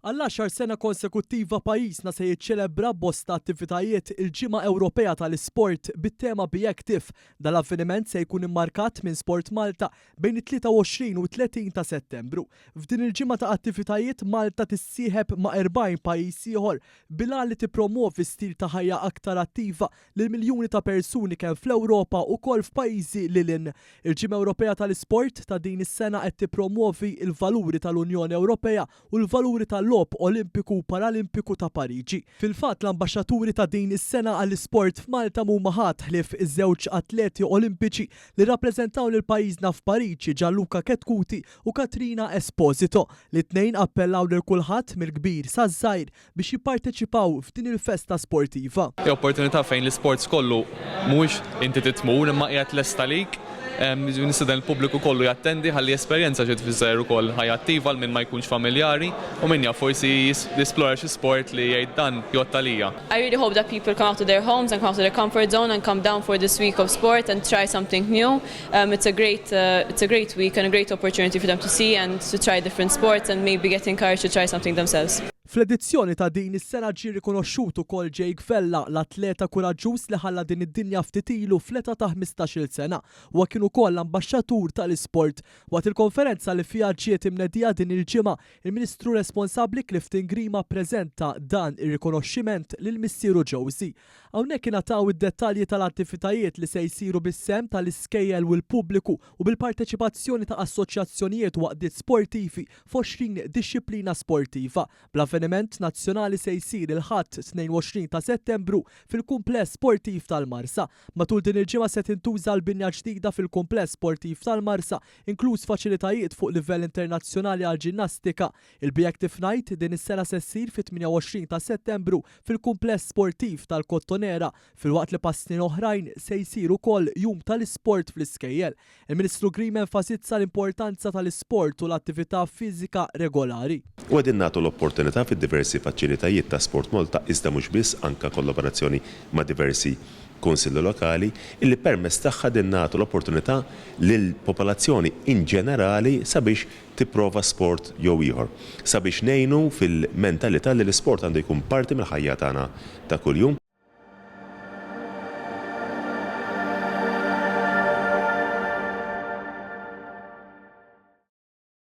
Għall-għaxar sena konsekuttiva pajjiżna se jiċċelebra b'bosta attivitajiet il-Ġimgħa Ewropea tal-Isport bit-tema Be Active. Dan l-avveniment se jkun immarkat minn Sport Malta bejn it-23 u t-30 ta' Settembru. F'din il-ġimgħa ta' attivitajiet Malta tissieħeb ma' 40 pajjiż ieħor bil-għan li tippromwovi stil ta' ħajja aktar attiva lil miljuni ta' persuni kemm fl-Ewropa ukoll f'pajjiżi lil hinn. Il-Ġimgħa Ewropea tal-Isport ta' din is-sena qed tippromwovi l-valuri tal-Unjoni Ewropea u l-valuri tal-Logħob Olimpiku u Paralimpiku ta' Pariġi. Fil-fatt l-ambaxxaturi ta' din is-sena għall-isport f'Malta m'huma ħadd ħlief iż-żewġ atleti Olimpiċi li rrappreżentaw lil pajjiżna f'Pariġi Gianluca Chetcuti u Katrina Esposito li t-tnejn appellaw lil kulħadd mill-kbir saż-żgħir biex jipparteċipaw f'din il-festa sportiva. Hi opportunità fejn l-isports kollu mhuwiex inti trid tmur imma qiegħed lest għalik. Nistieden il-pubbliku kollu jattendi ħalli jesperjenza xi tfisser ukoll ħajja attiva għal min ma jkunx familjari u min jaf forsi jesplora xi sport li jgħid dan jgħodd għalija. I really hope that people come out of their homes and come out of their comfort zone and come down for this week of sport and try something new. It's a great it's a great week and a great opportunity for them to see and to try different sports and maybe get encouraged to try something themselves. Fl-edizzjoni ta' din is-sena ġie rikonoxxut ukoll Jake Vella, l-atleta kuraġġuż li ħalla din id-dinja ftit ilu fl-età ta' 15-il sena. Huwa kien ukoll ambaxxatur tal-isport. Waqt il-konferenza li fiha ġiet imnedija din il-ġimgħa, il-Ministru responsabbli Clifton Grima ppreżenta dan ir-rikonoxximent lil missieru Josie. Hawnhekk ingħataw id-dettalji tal-attivitajiet li se jsiru bis-sehem tal-iskejjel u l-pubbliku u bil-parteċipazzjoni ta' assoċjazzjonijiet u għaqdiet sportivi f'20 dixxiplina sportiva. Bl-avveniment nazzjonali se jsir il-Ħadd 22 ta' Settembru fil-Kumpless Sportiv tal-Marsa. Matul din il-ġimgħa se tintuża l-binja ġdida fil-Kumpless Sportiv tal-Marsa, inkluż faċilitajiet fuq livell internazzjonali għall-ġinnastika. Il-Be Active Night din is-sena se ssir fit-28 ta' Settembru fil-Kumpless Sportiv tal-Kottonera filwaqt li bħas-snin oħrajn se jsir ukoll Jum tal-Isport fl-iskejjel. Il-Ministru Grima enfasizza l-importanza tal-isport u l-attività fiżika regolari. U qegħdin nagħtu l-opportunità fid-diversi faċilitajiet ta' Sport Malta iżda mhux biss anke kollaborazzjoni ma' diversi Kunsilli Lokali illi permezz tagħha qegħdin nagħtu l-opportunità lill-popolazzjoni in ġenerali sabiex tipprova sport jew ieħor, sabiex ngħinu fil-mentalità li l-isport għandu jkun parti mill-ħajja tagħna ta' kuljum.